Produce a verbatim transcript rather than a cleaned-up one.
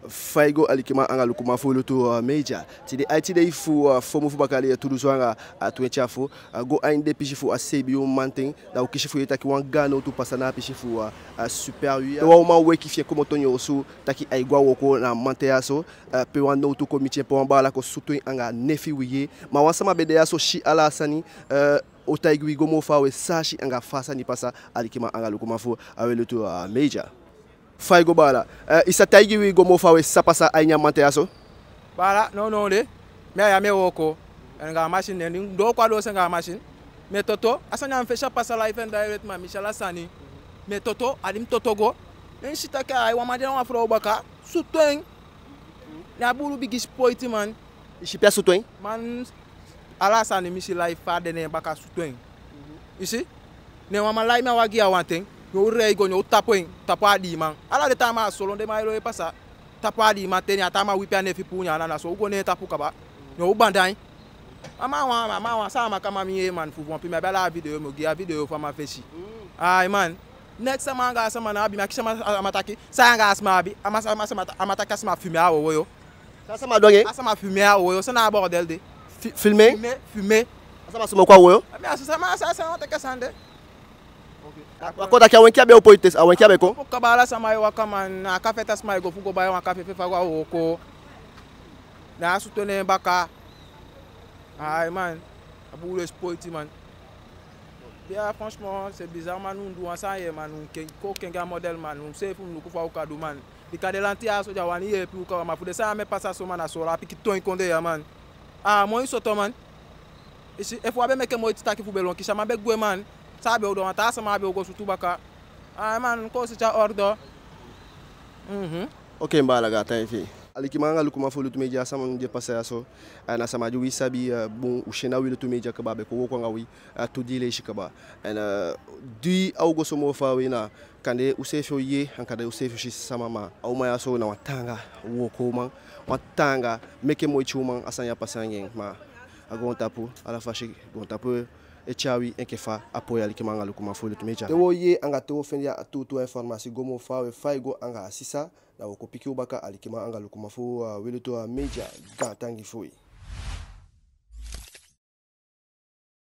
Fa i go alikiman anga lukuman fu Wi Lutu, uh, Media. Tide aiti dei fu, uh, fo mun fu bakaa yali tu dunsu anga, uh, twenti a fo, uh, go a ini den pisi fu a seibin yuu mamanten, da u kisi fu yee taki wan gaan nowtu pasa na a pisi fu, uh, uh, Super Huit. Pe wan uman weki fi en komoto neen osu taki ai go a wooko na mamanten ya so, uh, pe wan nowtu kon miti en, pe wan baala kon sutu en anga nefi, wi yee. Ma wan sama be de ya so si ala a sani, uh, o taigi wi go moo fawe san a si anga fa a sani pasa, alikiman anga lukuman fu, uh, Wi Lutu, uh, Media. Fa i go baala. Eh, i sa taigi wi go moo fawe san pasa a ini a mamanten ya so? Baala, nownow de, mi a ya mi e wooko anga a masin, ne mi doo kon a doose anga a masin. Mi e toto, a sani a mi fesi a pasa live and direct, ma mi si ala sani. Mi e toto, a di mi toto go, ne mi si taki ai wan man de na wan frow baka, sutu en. Ne a buulu bigin sipoiti, man. I si pe a sutu en? Man, ala a sani mi si live, fa a de ne en baka sutu en. I si? Ne wan man lai mi a wagi ya wanten, ne u rei go, ne u tapu en, tapu a dii man. Ala den taa man a solo, den man e lon e pasa, tapu a dii man te, ne a taa man wipi a nefi puu ne en ana, na so u go ne en tapu kaba, ne u banda en. A man wan, a man wan, sama kama mi yee, man, fu wan pi mi abi ala a video, mi o gi a video fu a man fesi. Ai, man. Neks sama anga a sama ná abi, mi á kisi a man, a man taki san anga a sama abi, a man, a man, a man taki a sama fume a wowoyo. San a sama du anga en? A sama fume a wowoyo, san na a bordel de? Fi-, filme? Fume, fume. A sama sumoku a wowoyo? A mi a sama, a sama, a sama taki a sani de. A kon taki a wenki a be o poi tesi, a wenki a be kon. Kaba, ala sama e waka, man, na a kafe taa sama e go fu go bai wan kafe, fa a go a wooko, ne a sutu en ne en baka. Ai, man, a buulu e sipoiti, man. Bia, franchement, c'est bizarre, man, u du wan sani ye, man, u ken-, kon kengi a model, man, u seefi u mu luku fa u kan du, man. Bika den lanti ya so, den á wani yeepi u kaba, ma fu den sani ya mu e pasa so, man, a so ala pikin toon kondee ya, man. A moi soto, man. I si, efu a be meke moiti taki fu be lon kisi, a man be gwe, man. San a be o du, wan taa sama a be o go sutu baka. Ai, man, koosi tyai ordre. Mhm. Oke, mi baala, gaantangi fi i. Alikiman anga lukuman fu Wi Lutu Media, a sani di e pasa ya so, eh, na sama di wi sabi, eh, bun, u si en na Wi Lutu Media kaba, a be kon wooko anga wi, eh, tu dii leisi kaba. En, eh, di a o go so moo fawe, na kande u seefi o yee, en kande u seefi o si sama, ma a uman ya so na wan taanga wookouman, wan taanga meke moiti uman, a sani ya pasa anga en, ma a goontapu, ala fasi goontapu e tyai wi enke fa a poi, alikiman anga lukuman fu Wi Lutu Media. Te wo yee anga te wo fende a tuutuu informasi go moo fawe fa ai go anga a sisa, da wo kon piki u baka, alikiman anga lukuman fu, uh, Wi Lutu, uh, Media. Gaantangi fu wi.